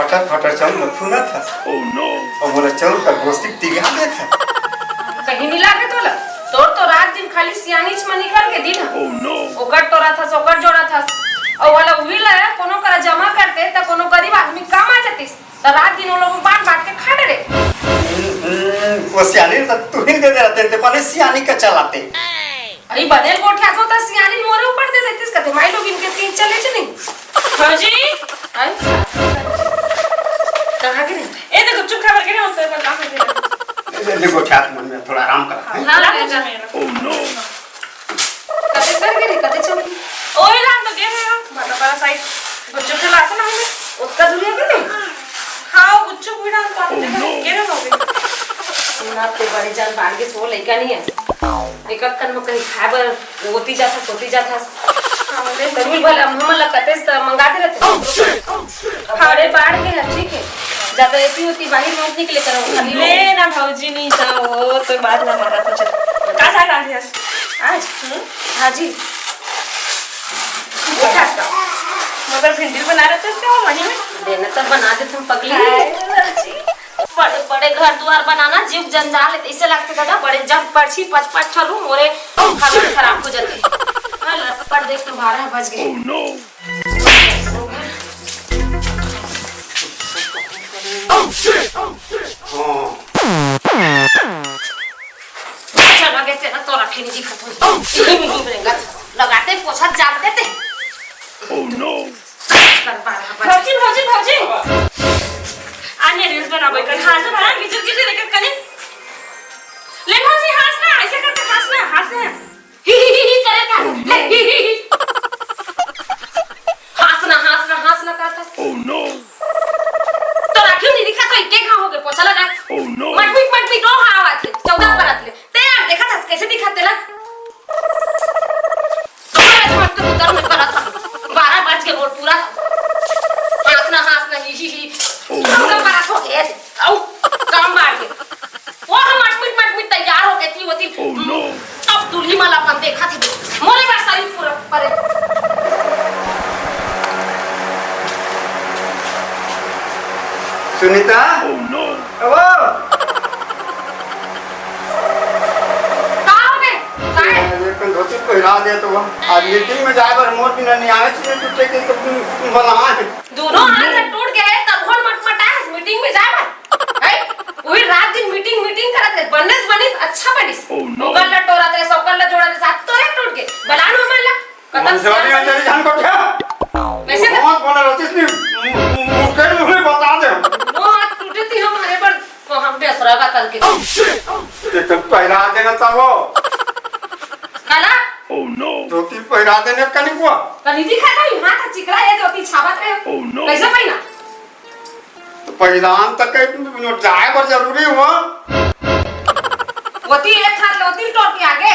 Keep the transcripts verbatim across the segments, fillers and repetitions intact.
फटर फटर चाउर ल फूनत हस। अउ मोला चाउर कर गोस्ती तिरिया देत हस। कहीं नहीं लागे तोला। तोर तो रात दिन खाली सियानीच म निकल के दिन ह। ओकर टोरत हस, ओकर जोड़त हस। अउ वाला उही ला कोनो करा जमा करते त कोनो गरीब आदमी काम आ जातिस। त रात दिन वो लोग बांट बांट के खा डरे। हम्म, वो सियानी ल त तू ही दे दे रहते, ते पहले सियानी का चलाते। अरे बने गोठिया तो त सियानी मोरे ऊपर दे देतिस, कथे माई लोग इनके तीन चले च नहीं। भौजी, आई? कहाँ गिरे? ए, देखो, चुप खबर गिरे, हम तो एक बार काम करके ले ले गोठिया, मन में थोड़ा आराम कर। हाँ, हाँ, ले जा। Oh no। कते कर गिरे, कते चल गिरे? ओए, राम तो गिरे हो, मतलब, बड़ा साइड। गुच्चू के लात ना हो। ओतका दूरिया के नहीं? हाँ, गुच्चू भी डाल पाते हैं, गिरे हो गए। ना, ते बड़े जान बाहर के सो लइका नहीं है। एक अक्कन में कहीं खाए बर ओती जाथस, ओती जाथस। हाँ, ले। तरुल भला हमन ला कतेस त मंगा दे रहते। अब बड़े बाढ़ के है, ठीक है। ज्यादा एती ओती बाहर मत निकले करो, खाली ले ना भौजी, नहीं तो वो तो बात ना माना तो चल। का साग रांधे हस? आज? हम्म? भाजी। मीठा सा। मगर भिंडी बना रहे थे उसके वो वहीं में। देना तो बना दे तुम पगली। हाय, भौजी। बड़े बड़े घर दुआर बनाना, जीव जंजाल है, ऐसे लगते दादा, बड़े जब पर्ची पच पच ठो रूम, मोरे हालत खराब हो जाते। हाँ, लटपट देख के बारह बज गए। चल, लगे तेरा तोरा फिर दिखत हो। लगाते पोछा जाग देते। कर बारह बजे। भौजी, भौजी, भौजी। आने reels बनाबे कर। हाँ, तो भाई, गिजर, गिजर, एक, एक कने। ले भौजी, हंस ना, ऐसे करके हंस ना, हंस ना। ही, ही, ही, ही, करे था। ले, ही, ही, ही। हंस ना, हंस ना, हंस ना, करता। तो राखी नहीं दिखा, तो इतने घाव हो गए, पोछा लगा। मटमिट, मटमिट, ओ हाँ, आवाज है, चौदह परत ले। ते यार, देखा था, कैसे दिखा तेरा? आज मत तो उतर में परत। बारह बज के बोल पूरा। हंस ना, हंस ना, ही, ही, ही। काम बात हो गया। आओ, काम बाढ़ के। वो हम मटमिट, मटमिट तैयार हो गए थी, वो थी। अब दूल्ही माला अपन देखा थी। मोरे का सारी पूरा परे। सुनीता? अब का हो गए? का है? अरे, अपन धोती पहिरा दे तो वो। आज मीटिंग में जाए बर मोर बिना नहीं आवे, तुमने टूटे के तो तुम, तुम बना है। दोनों हाथ टूट गए, तब कौन मटमटा है मीटिंग में जाए बर? हैं? वही रात दिन मीटिंग, मीटिंग करत रहे, बनिस, बनिस, अच्छा बनिस। ओकर ला टोरत रहे, ओकर ला जोड़त रहे, साथ तोरे टूट गए। बलान हमन ला। कतन मंजरी, सियान अंजरी जान को क्या? वैसे तो बहुत बड़ा रचिस नहीं, मु-, मु-, मुस्किल में बता दे। दोनों हाथ टूटे थी हमारे पर, तो हम बेसरा का करके। ये तो पहिरा देना था वो। काला? धोती पहिरा देने का नहीं हुआ। कनी दिखा था, यहाँ था चिकरा, ये धोती छापत रहे। कैसे पहिना? तो पहिरान तक के जाए बर जरूरी हुआ। ओती एक हाथ ले ओती टोर के आगे,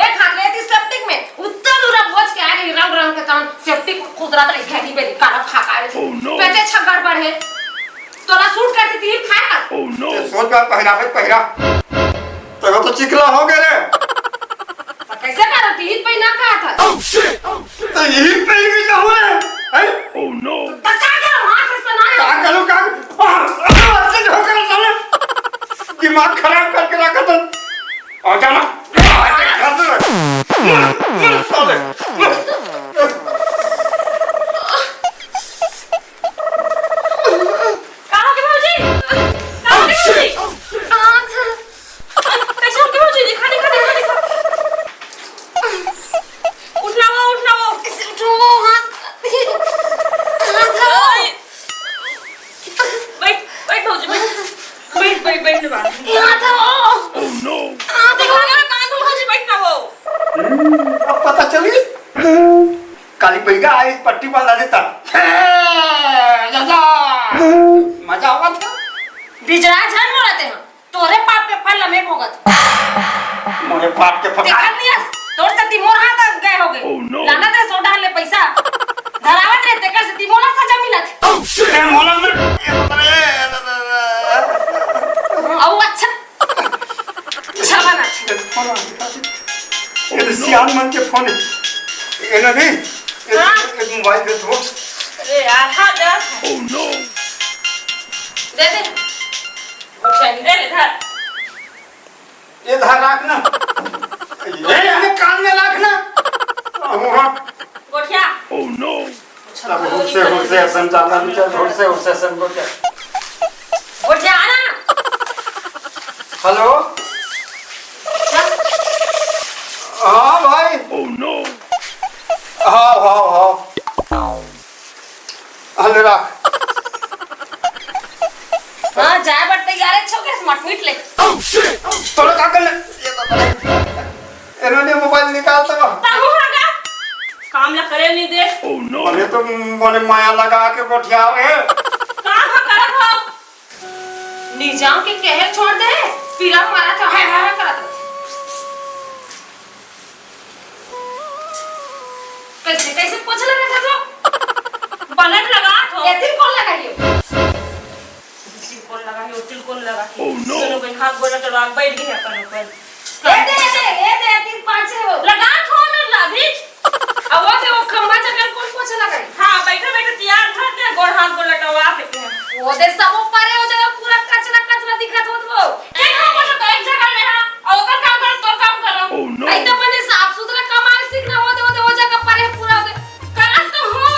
एक हाथ ले एती सेप्टिक में, उत्तर दूर बोझ के आ रही रंग रंग के तहन सेप्टिक खुदरत रही, घेरी बेरी काला खा का रही। Oh no। कैसे छगड़ बढ़े? तोला सूट करती थी खाए का? Oh no। ते सोच बार पहिरावे पहिरा। तो वो तो चिकला हो गए रे। तो कैसे करो? तीन पे ना कहा था। तो यही पे ही जाओ रे। हैं? तो का करो? हाथ से सुनाए। का करो, का? आ, आ, आ, आ, आ, आ, दिमाग खराब करके रखा था। आ जाना। आ, आ, आ, आ, साले। का हो गया भौजी? का हो गया भौजी? कैसे हो गया भौजी? दिखा, दिखा, दिखा, दिखा। उठ ना वो, उठ ना वो। कैसे उठूं वो? हाथ, हाथ। ओए। बैठ, बैठ भौजी, बैठ। बैठ, बैठ, बैठ ना। यहाँ था वो। हाँ, देखो ना, कान धो भौजी, बैठ ना वो। हम्म, अब पता चली। काली बैगा आई पट्टी बांधा देता। हे, दादा। मजा आवा था। बिजरा झन मोड़ते हैं। तोरे पाप के फल हमें भोगत। मोरे पाप के फल। देखत नहीं हस, तोर सती मोर हाथ आ गए हो गए। Oh no। लाना तेरे सोडा ले पैसा। धरावत रहे, तेकर सती मोला सजा मिलत। Oh shit। ए, मोला में, ए, बाप रे, ए, ए, ए, ए। अउ अच्छा। अच्छा बना। ये तो सियान मन के फोन है। ये ना नहीं, ये, हाँ। ये मोबाइल दे तो। अरे यार, हाँ, दे। Oh no। दे दे। गोठिया, ले ले, धर। ये धर राख ना। ये, ये कान में राख ना। अहूँ हाँ। गोठिया। Oh no। अब हुरसे हुरसे असन जाना नहीं चाहिए, हुरसे हुरसे असन गोठिया। गोठिया आना। हेलो। हाँ भाई। Oh no। हाँ, हाँ, हाँ। हाँ, ले रख। हाँ, जाए बर तैयार है, छो के मटमिट ले। तोरे का कर ले? ये तो भाई, इन्होंने मोबाइल निकाल तो। ताहू हगा। काम ला करे नहीं दे। Oh no। मने तो, मने माया लगा के गोठिया रहे। काम हा करत हो। निजाम के कहे छोड़ दे, पीरा मारा तो है, है, है करत। कैसे, कैसे पोछा लगा था तो? बनत लगा थो। एतिल कौन लगाई हो? एतिल कौन लगाई हो? एतिल कौन लगाई हो? Oh no। दोनों बहन हाथ गोड़ा टोरा बैठ गए अपन ऊपर। ए दे, ए दे, ए दे, एतिल पाँच हो। लगा थो मेरे लाभिज। अब वो के वो खंभा जगह कौन पोछा लगाई? हाँ, बैठे बैठे तैयार धर दे, गोड़ हाथ गोड़ लटवा देते हैं। वो दे सब ऊपर है, वो जगह पूरा कचरा, कचरा दिखत होत वो। एक हम पोछा तो एक जगह में हाँ, और ओकर काम कर, तोर काम करो। Oh no। आई तो मने साफ सुथरा कमाल सीखना होत, वो दे, वो जगह पर है पूरा वो दे। करत तो हूँ।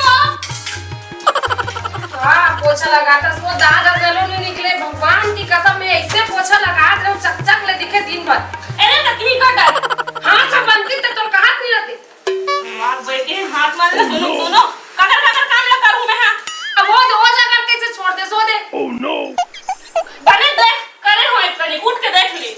हाँ, पोछा लगाता सो दाग गलो नहीं निकले, भगवान की कसम में ऐसे पोछा लगात रहो, चक चक ले दिखे दिन भर। अरे नकली का डर। हाँ, अच्छा बनती तो तुम कहा नहीं रहती। मार बैठे हाथ मार ले, दोनों, दोनों। ककर, ककर काम ला करूँ मैं, हाँ। अब वो दे, वो जगह कैसे छोड़ दे, सो दे। Oh no। बने देख, करे हो एक कनी, उठ के देख ले।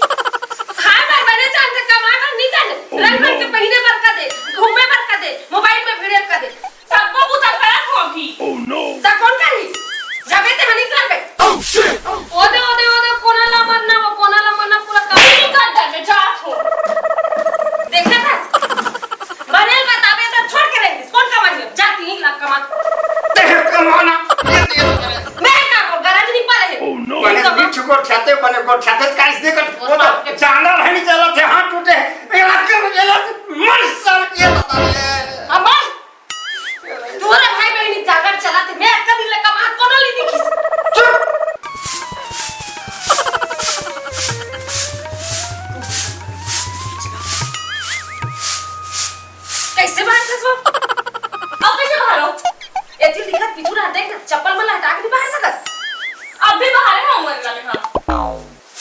हाँ, मैं बने जानते, कमाए बर नहीं जाने। Oh रंग बन के no। पहिने बर का दे, घूमे बर का दे, मोबाइल में भिड़े का दे। सबको बुता करत हो अभी। Oh no। ता कौन करी? जबे ते हनी करबे। Oh shit। ओ दे, ओ दे, ओ दे, कोना ला मरना हो, कोना ला मरना पूरा काम। नहीं कर दे, मैं जात हो। देखे था? बने बताबे तो छोड़ के रहेंगे। कौन कमाई है? जाती ही लाख कमा। तेरे कमाना। मैं का को गरज नहीं पा रहे। Oh no। बने बिच्छू को ठेते, बने को ठेते का इसने कर, वो तो बाप के जानवर है नहीं चला थे, हाथ टूटे। ये लग के, ये लग, मर साल के बता दे। अब मर। तोरा भाई बहिनी जागर चलाते, मैं अक्का दिन ले कमा कोनो ली दिखिस। चुप। कैसे बाहर खसबो? अब कैसे बाहर हो? एथी लिखत पीछू रह देख ना, चप्पल मन हटा के नहीं बाहर सकस। अब भी बाहर है उमर वाले हाँ।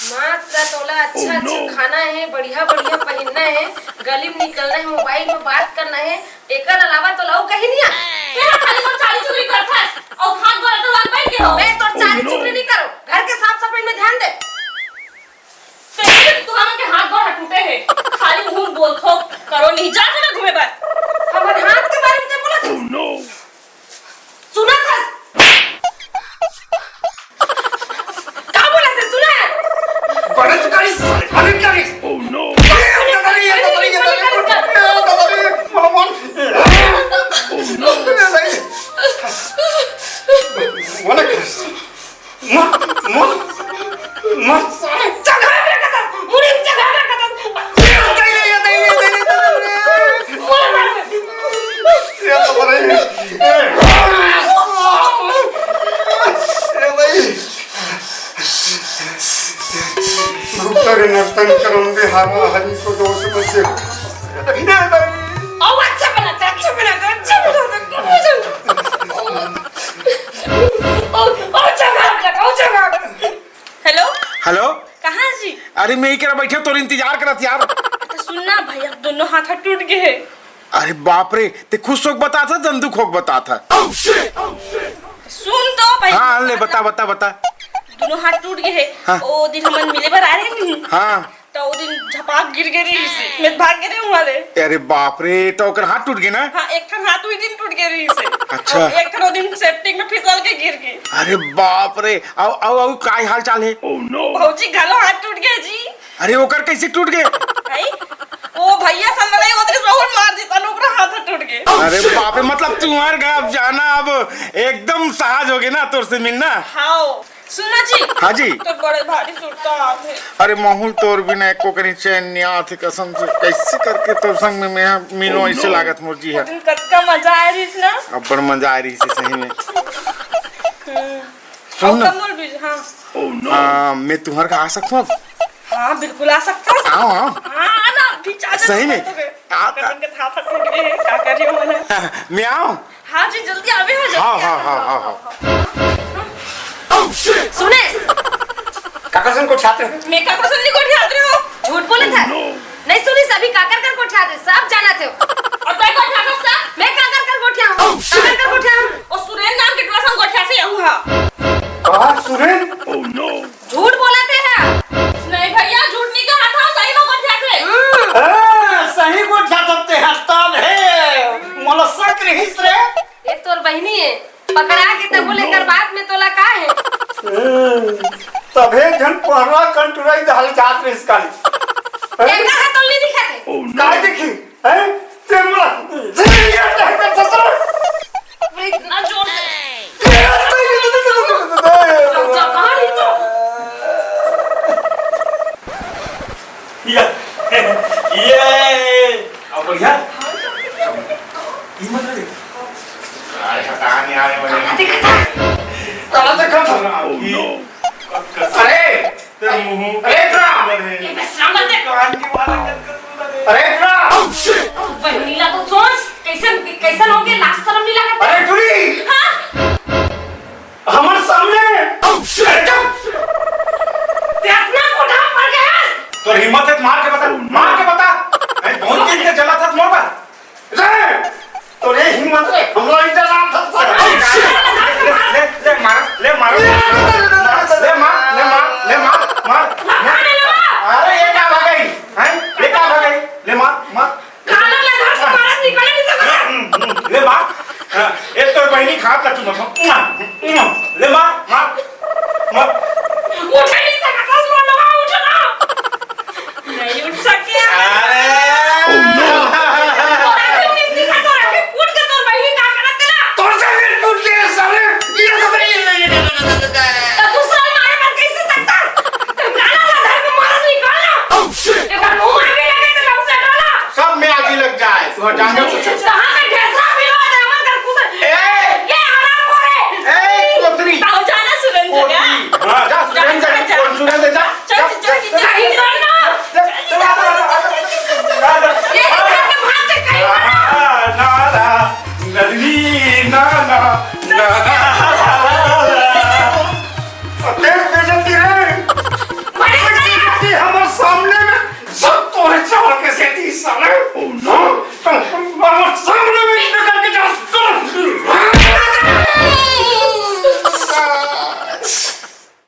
मात्र तोला अच्छा, oh, अच्छा no। खाना है, बढ़िया, बढ़िया पहिनना है, गली में निकलना है, मोबाइल में बात करना है, एकर अलावा तोला अउ कहीं नहीं आ। तेरा खाली तो चारी चुगली करथस, अउ हाथ गोड़ तो लाग बैठ के हो। मैं तो चारी oh, no। चुगली नहीं करो, घर के साफ सफाई में ध्यान दे। तेरे से तो हमन के हाथ गोड़ टूटे हैं, खाली मुंह बोलथो, करो नहीं, जा ना घूमे बर। हमर हाथ के बारे में ते बोला था। Oh, no। सुना था? का बोला था, सुना है? बड़े तो करिस, बड़े करिस। Oh, no। ये तो करिस, ये तो करिस, ये तो करिस। Oh, no। बोला करिस। मत, मत, मत, साले, चघा मेरे कदम, मुड़ी में चघा मेरे कदम। ये दे, ये दे, ये दे, ये दे, ये दे। बोले मार। ये तो बड़े, ये भाई। भुगता के नर्तन करम बिहार हरी को दोष बचे। ये भाई। ओ, अच्छा बना, अच्छा बना, अच्छा बना, अच्छा बना। ओ, ओ, चघा लगा, ओ, चघा लगा। हेलो? हेलो? कहाँ जी? अरे, मैं ही करा बैठे, तोर इंतजार करत यार। तो सुन ना भैया, दोनों हाथ टूट गए हैं। अरे बाप रे, ते खुश होके बताथा, जन दुख होके बताथा। सुन तो भैया। हाँ, ले, बता, बता, बता। दोनों हाथ टूट गए हैं। हाँ। ओ दिन हमन मिले बर आ रहे हैं। हाँ। तो वो दिन झपाक गिर गए रहिस हे। मैं भाग गए रहे वहाँ ले। अरे बाप रे, तो ओकर हाथ टूट गए ना? हाँ, एक ठन हाथ वही दिन टूट गए रहिस हे। अच्छा। और एक ठन वो दिन सेप्टिक में फिसल के गिर गए। अरे बाप रे, अउ, अउ, अउ, काय हाल चाल है? भौजी घलो हाथ टूट गए जी। अरे ओकर कैसे टूट गए? भाई, वो भैया सन लड़ाई होत रहिस, बहुत मार देता, ओकरा हाथ टूट गए। अरे बाप रे, मतलब तुम्हार घर अब जाना अब एकदम सहज हो गए ना तोर से मिलना? हाँ। सुन ना जी। हाँ जी। तो बड़े भारी सुरता आत हे। अरे महू ल तोर बिना एको कनी चैन नइ आत हे कसम से। कैसे करके तोर संग में मैं मिलों, ऐसे लागत मोर जी हे। दिन कतका मजा आए रहिस ना। अब्बड़ मजा आए रहिस हे सही में। हम्म। सुन ना। कमल बीज, हाँ। आ, मैं तुम्हारे का आ सकता हूँ? हाँ, बिल्कुल आ सकता हूँ। आओ, आओ। हाँ, आना, अभी चाचा सही में? बोलते थे। आ, आ। कमल के हाथ टूट गए हैं, क्या कर रही हो मना? मैं आऊँ? हाँ जी, जल्दी आवे हो, जल्दी हाँ, हाँ, आवे। हाँ, हाँ, हाँ। सुने? काका सुन को छात्र। मैं काका सुन नहीं गोठियात रहे हो। झूठ बोले था। नहीं सुनी, सभी काकर कर गोठियात है, सब जाना थे। और मैं गोठियात था? मैं काकर कर गोठिया हूँ। काकर कर गोठिया हूँ। और सुरेन नाम के टुआ संग गोठिया से यहू हा। कहा सुरेन? झूठ बोला थे है। नहीं भैया, झूठ नहीं कहा था, सही में गोठिया थे। हाँ, सही गोठिया सकते हैं, तब है। मोला शक रहिस रे। ये तोर बहिनी है, पकड़ा के तब बोले कर बात में तोला का है। तभे झन पहला कंटुराई दहल जात रहिस काली। एकर है तोल नहीं दिखा थे। काय देखी? हैं? तेरे मोला। अरे, इतना जोर से। जा, जा, बाहर ही तो। या, ये, अब बढ़िया। हिम्मत नहीं। अरे, हटा नहीं आ रहे वाले। कहाँ देखा था? कहाँ देखा था? अभी। अरे! तेरे मुंह अरे, इतना! ये बस राम बंदे। कान के वाला कर कर तू लगे। अरे, इतना! बहिनीला तो सोच, कैसन, कैसन हो गए, लाज शरम नहीं लगत? अरे, टुरी! हाँ? हमर सामने! अरे, चुप! ते इतना कोठा पर गया? तोर हिम्मत है, मार के बता, मार के बता। अरे, कौन चीज के जला था मोर पर? रे, तोरे हिम्मत रे, हमला इधर आ था। ले, ले, ले, मार, ले, मार। ले, मार, ले, मार, ले, मार, मार। अरे, ये का भगाई? हैं? ये का भगाई? ले, मार, मार। काला लगा के मारा, निकल नहीं सकता। ले, मार। हाँ, ये तो बहिनी खात ला तू, मतलब। ले, मार, मार, मार। उठ नहीं सकता, उठ ना। नहीं उठ सके। अरे! तोरा के उठ दिखा, तोरा के कूट के तोर बहिनी का करत तेला? तोर से भी कूट ले साले। ये तो नहीं, ये, ये, ये, ये, ये, ये। तो दूसरा मारे पर कैसे सकता? तो गाना ला धर के मार निकाल ना। एक बार मुंह आगे लगे तो लम से डाला। सब में आगी लग जाए, तू हटा के कुछ। कहाँ का ढेसा?